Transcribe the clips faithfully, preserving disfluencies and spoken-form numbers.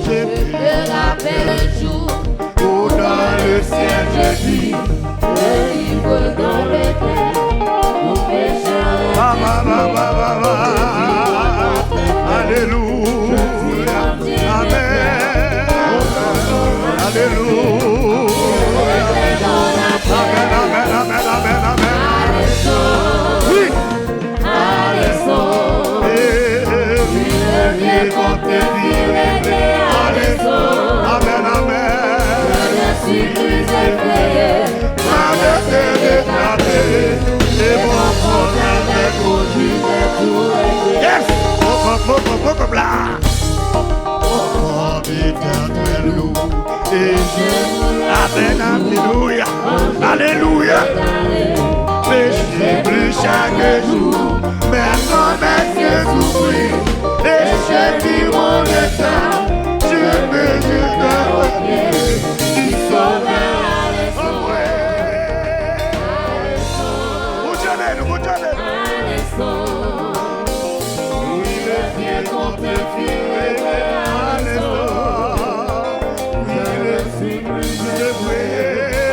Je peux rappeler le jour où dans le ciel je dis, délivré dans l'éternel, mon péché. Ba, ba, ba, ba, ba, ba. Alelouya. Amen. Alelouya. Amen, amen, amen, amen, amen. Oui. Aleson. Eh, eh, eh. Wi, le vye kont te fini regle. Aleson. Amen, amen. Je ne suis plus effrayé. Ma dette est déjà payée. Et mon compte avec Jésus est tout réglé. Yes! Pokop, pokop, pokop la. Mon compte est très lourd. Et je, amen, alelouya. Alelouya. Péché plus chaque jour, mais quand même j'ai souffert. Et je dis mon état, Dieu me jette au pied du sauveur. Bondye beni, Bondye beni. Oui, le vye kont te fini regle, aleson. Oui, le Seigneur, je prie,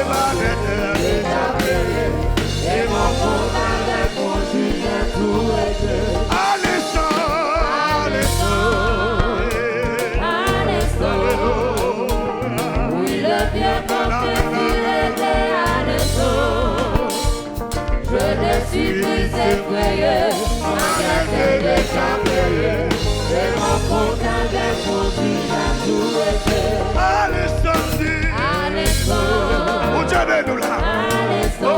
ma dette est déjà payée, et mon compte avec mon juge est tout réglé. Aleson, aleson, aleson. Alelouya. Oui, le vye kont te fini regle, aleson. Je ne suis plus effrayé, ma dette est déjà payée, et mon compte avec mon juge est tout réglé. Aleson. Aleson. Bondye beni w la. Aleson. Oh.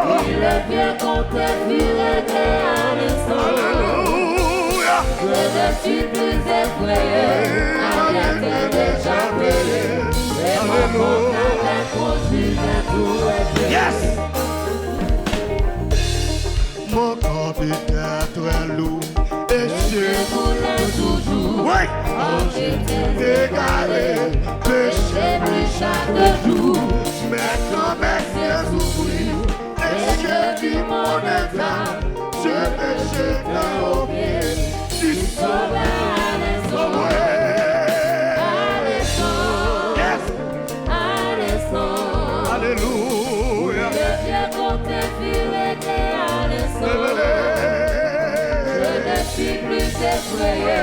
Oui, le vye kont te fini regle, aleson. Alelouya. Je ne suis plus effrayé, ma dette est déjà payée, et mon compte avec mon juge est tout réglé. Yes. Mon compte est très lourd et je roule toujours. Oui. Égaré, péché pris chaque jour, mais quand même j'ai souffert. Et je dis mon état, je me jette au pied du sauveur, aleson. Yes. Aleson. Alelouya. Le vye kont te fini regle, aleson. Je ne suis plus effrayé,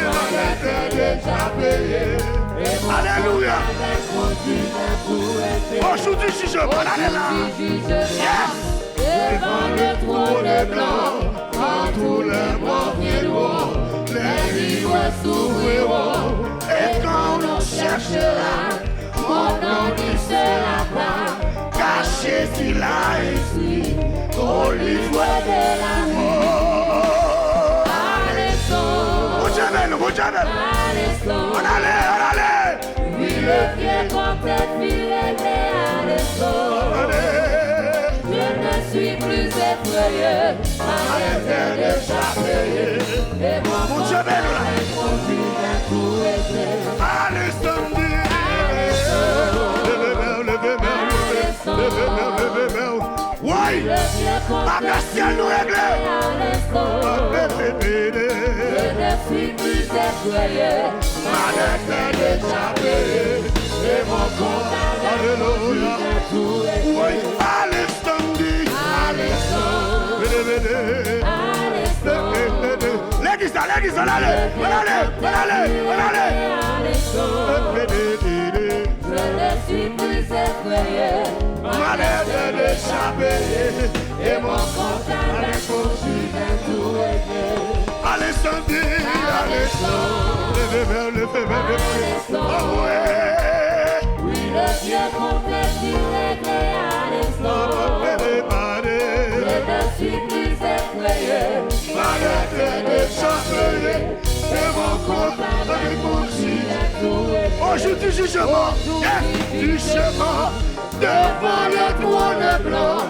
ma dette est déjà payée, et mon compte avec mon juge est tout réglé. Au jour du jugement, alelouya. Yes. Devant le trône blanc, quand tous les morts viendront, les livres s'ouvriront, et quand on cherchera, mon nom n'y sera pas, car Jésus l'a inscrit au livre de la vie. Aleson. Bondye beni w, Bondye beni w. Aleson. Ann ale, ann ale. Oui, le vye kont te fini regle, aleson. Je ne suis plus effrayé, ma dette est déjà payée, et mon compte avec mon juge est tout réglé. Aleson. Leve men w, leve men w, leve men w, leve men w. Woy! Bagay syèl nou regle. Je ne suis plus effrayé, ma dette est déjà payée, et mon compte avec mon juge est tout réglé. Woy! Aleson. Aleson. Legliz la, legliz la, ann ale, ann ale, ann ale, ann ale. Aleson. Je ne suis plus effrayé, ma dette est déjà payée, et mon compte avec mon juge est tout réglé. Aleson. Leve men w, leve men w, leve men w. Aleson. Oh, wi. Oui, le vye kont te fini regle, aleson. Je ne suis plus effrayé, ma dette est déjà payée, et mon compte avec mon juge. Au jour du jugement, yes, du jugement, devant le trône blanc,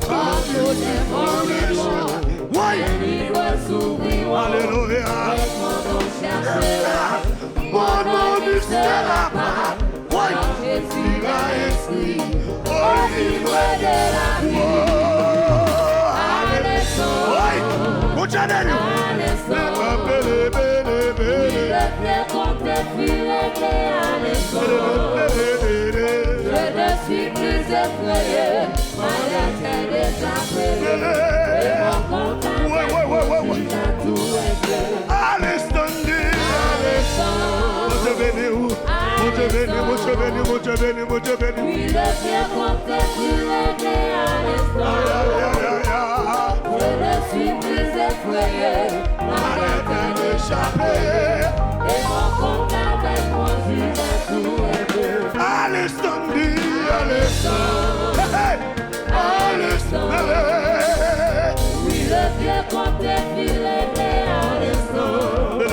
quand tous les morts viendront, les livres s'ouvriront, alelouya, et mon nom cherchera, mon nom n'y sera pas, car Jésus l'a inscrit au livre de la vie. Aleson. Woy! Bondye beni w. Aleson. Oui, le vye kont Je ne suis plus effrayé, ma dette est déjà payée, et mon compte avec mon Dieu a tout réglé. Alexandre, Bondye beni w. Bondye beni, Bondye beni, Bondye beni, Bondye beni. Oui, le vieux compte est plus réglé, Alexandre. Ay, ay, ay, ay, ay. Je ne suis plus effrayé, ma dette est déjà payée, et mon compte avec mon Dieu a tout réglé. Alexandre, Alexandre. Hey, hey. Alexandre. Oui, le vieux compte est plus réglé, Alexandre. Je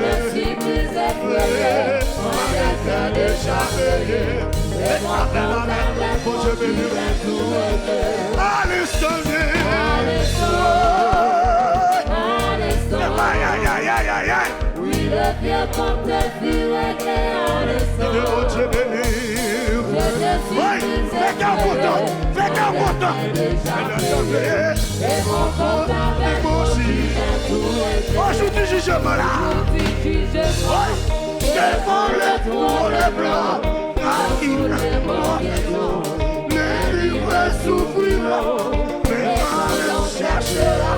ne suis plus effrayé, ma dette est déjà payée, et mon compte avec mon Dieu a tout réglé. Alexandre. Alexandre. Ay, ay, ay, ay, ay, ay. Oui, le vieux compte est plus réglé, Alexandre. Bondye beni w. Wi, fè kè w kontan, fè kè w kontan. Jodi jijman la. Wi, devan le twòn blan, a ki nan mwen, le livre s'ouvrira, mais quand le cherchera,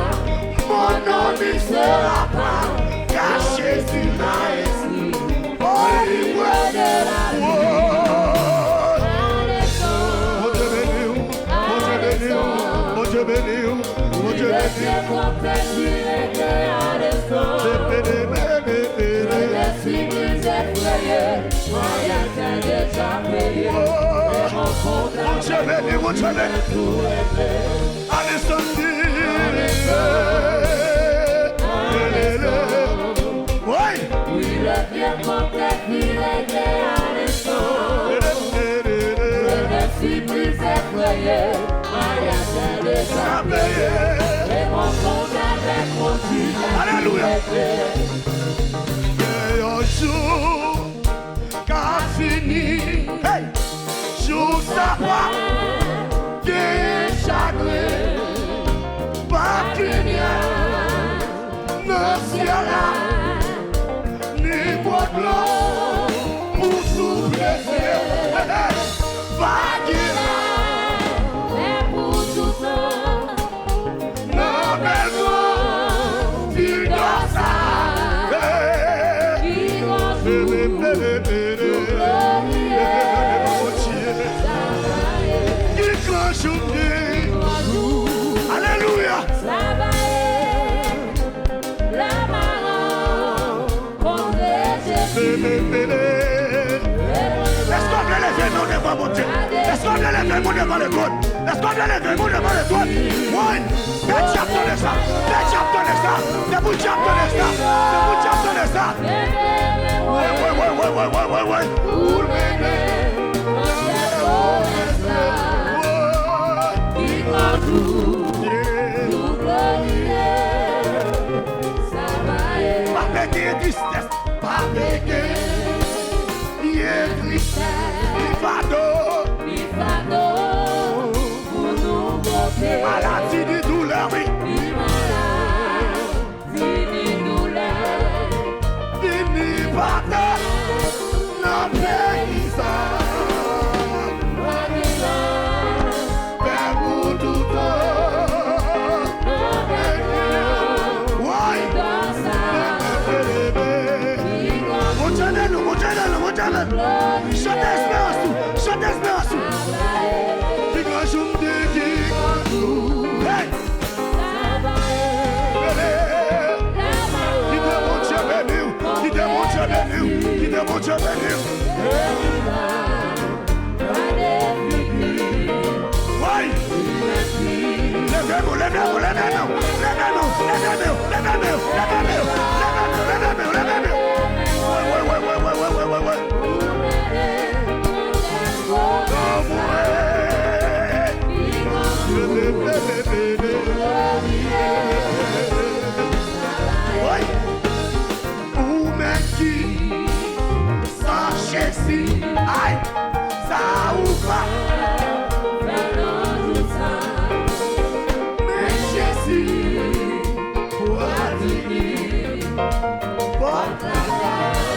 mon nom n'y sera pas, car Jésus m'a inscrit au livre de la vie. Bondye beni w, Bondye beni w, Bondye beni w, Bondye beni w. Bondye beni, Bondye beni. Alexandre. Wi. Oui, le vieux compte est plus réglé, Alexandre. Je ne suis plus effrayé, ma dette est déjà payée, et mon compte avec mon Dieu a tout réglé. Gen yon jou k ap vini. Hey! Jou sa p ap genyen chagren, p ap gen nyaj nan syèl la, ni gwo dlo pou soufle zye. Hey, hey. Va gen lapè pou toutan. Nan bèl gran vil dò sa, ki gon jou tou glorye. Ki gran jou m gen. Alelouya. Travay la maron. Èske w vle leve men w devan Bondye? Èske w vle leve men w devan letròn? Èske w vle leve men w devan letròn? Wi! Fè dyab tande sa! Fè dyab tande sa! Fè pou dyab tande sa! Fè pou dyab tande sa! Wi, wi, wi, wi, wi, wi, wi, wi. Pou l mennen nan tè pwomès la. Ki gran jou, jou glorye. Pa pete tristès. Pa pete, ni tristès, ni fado. Ni fado pou nou pote. Maladi ni doulè, wi. Ni maladi, ni doulè. Vini batay nan peyi sa. Pè pou toutan. Woy! Bondye ede nou, Bondye ede nou, Bondye ede nou. Chante esperans ou, chante esperans ou. Ki gran jou m te gen. Hey! Kite Bondye beni w, kite Bondye beni w, kite Bondye beni w. Woy! Leve men w, leve men w, leve men w. Leve men w, leve men w, leve men w. Woy, woy, woy, woy. Woy! Ou menm ki san Jezi, ay, sa ou pa fè nan jou sa. Men Jezi pral vini, pòt la fèmen.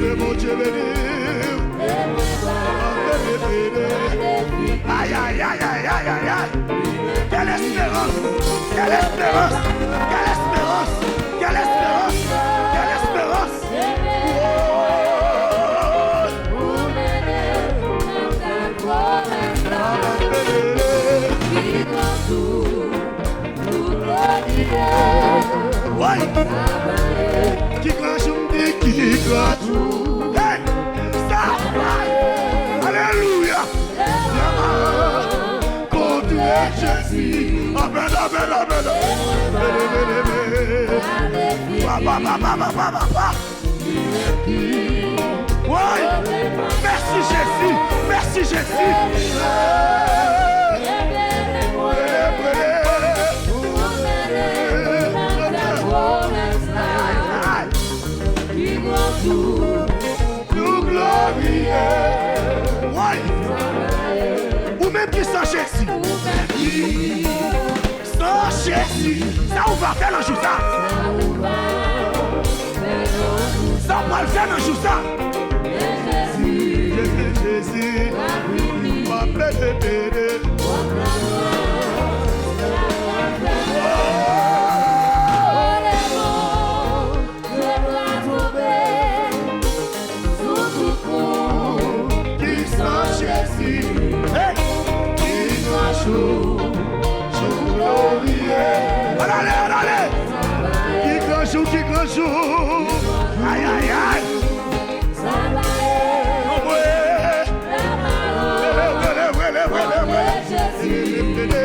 Ke Bondye beni w. Ay, ay, ay, ay, ay, ay, ay. Quelle espérance! Quelle espérance! Quelle espérance! Quelle espérance! Quelle espérance! Woy! Ki gran jou m di, ki gran jou. Hey! Sa fè! Alelouya! Kontre Jezi. Amen, amen, amen. Beni, beni, beni. Papa, papa, papa, papa. Woy! Mèsi Jezi! Mèsi Jezi! Nou gloriye. Woy! Ou menm ki san Jezi. San Jezi, sa ou va fè nan jou sa? Sa ou pral fè nan jou sa? Jezi, Jezi, m ap pede, pede. Ki san Jezi, hey! Ki gran jou, jou gloriye. Alale, alale! Ki gran jou, ki gran jou! Ay, ay, ay! Anmwe! Rele, rele, rele, rele, rele!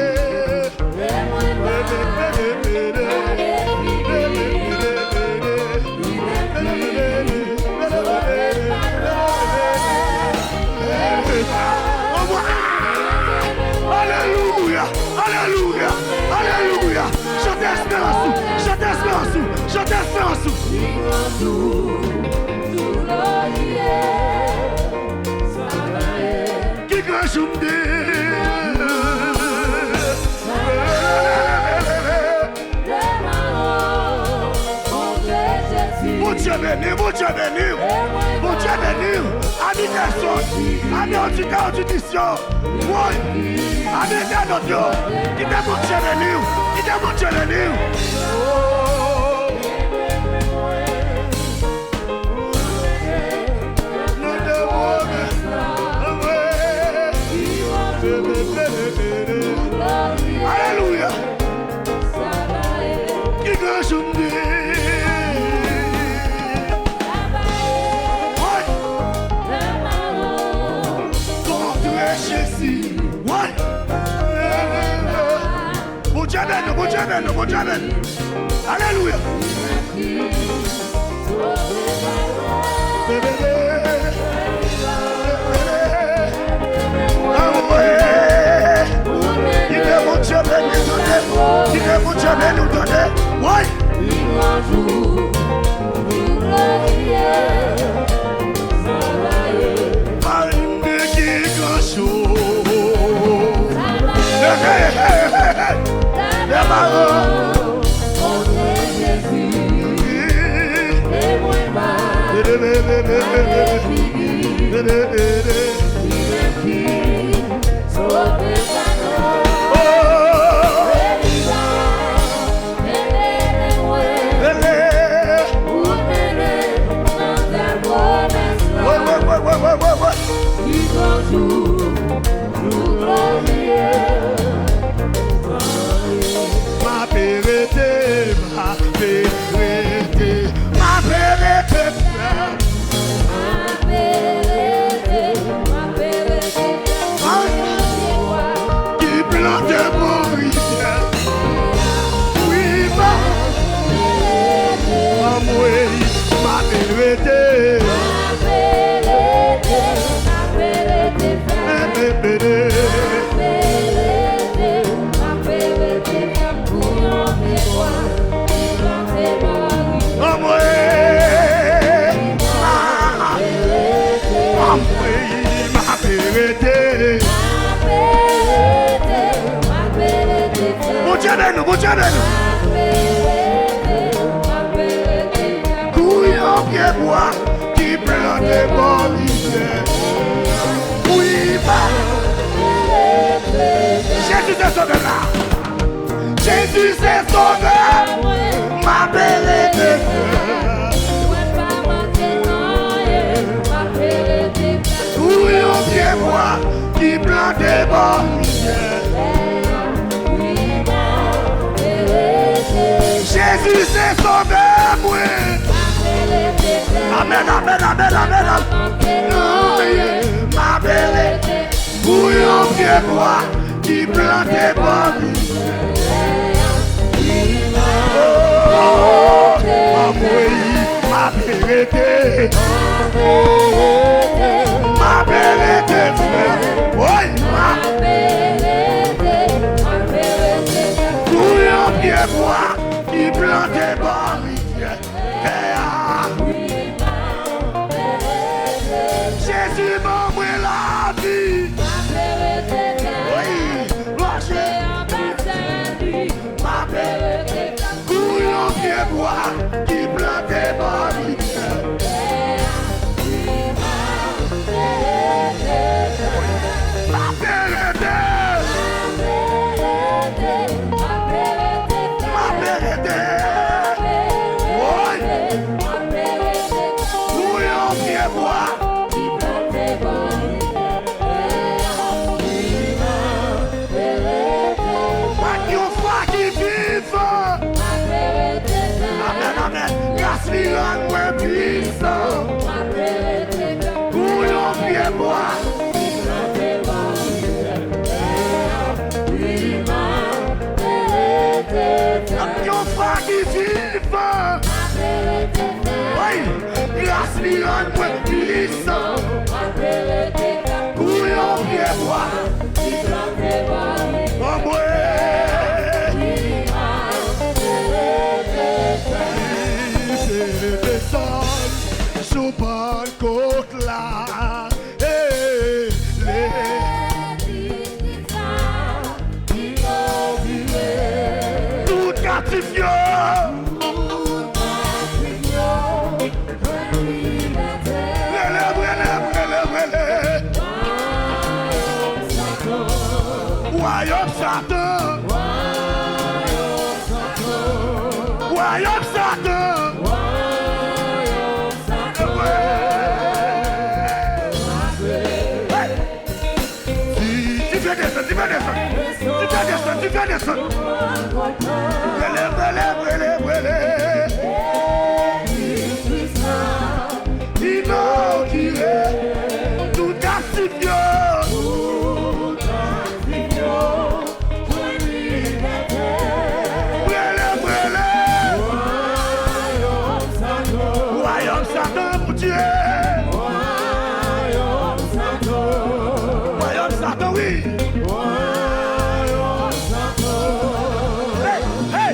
Alelouya, alelouya, alelouya. Chante esperans ou, chante esperans ou, chante esperans ou. Ki gran jou m di. Bondye beni, Bondye beni, Bondye beni. Ami tèks, ami oditè, oditris yo, woy, ami entènot yo, kite Bondye beni w, kite Bondye beni w. Alelouya. Ki gran jou m di. Woy. Kontre Jezi. Woy. Bondye beni w, Bondye beni w, Bondye beni w. Alelouya. Kite Bondye beni w tande. Kite Bondye beni w tande. Woy. Ki gran jou. Hey, hey, hey, hey, hey. Demare. M ape rete, m ape rete, m ape rete. Ki plante bò rivyè. Wi, m a, anmwey, m ape rete. Anmwey, anmwey, m ape rete. Bondye beni w, Bondye beni w. Kou yon pye bwa ki plante. Bwa ki plante bò rivyè. Jezi se sovè mwen. Amèn, amèn, amèn, amèn, amèn. Non, yeah. M ap rete pou yon pye bwa ki plante bò rivyè. Oh, anmwey, m ap rete. M ap rete, frè. Woy, m ap pou yon pye bwa ki plante bò rivyè. Jezi ban mwen lavi. Wi, mache. M ap rete kou yon pye bwa ki plante bò rivyè. M ap rete. M ap rete. Woy. Kou yon pye bwa. Ak yon fwa ki vivan. Amèn, amèn. Gras li rann mwen pwisan. Kou yon pye bwa. Ak yon fwa ki vivan. Wi, gras li rann mwen pwisan. Kou yon pye bwa. Anmwey. Li te desann sou Pannkot la. Hey, le- Tout kaptif yo. Rele, rele, rele, rele. Wayòm Satan. Wayòm Satan. Hey! Di, dife desann, dife desann. Dife desann, dife desann. Brele, brele, brele, brele. Inogire tout kaptif yo. Brele, brele. Wayòm Satan, Bondye. Wayòm Satan, wi. Hey, hey.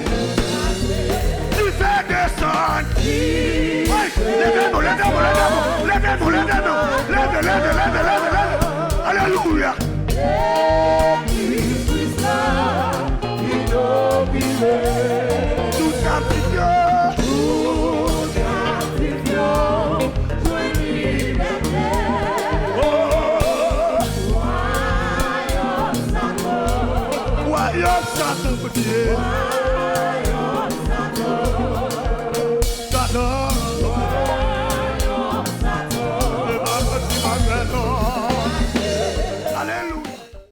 Dife desann. Hey, leve nou, leve nou, leve nou. Leve nou, leve nou. Leve, leve, leve, leve, leve. Alelouya. Tout kaptif yo. Tout kaptif yo. Jwenn libète. Oh. Wayòm Satan, Bondye.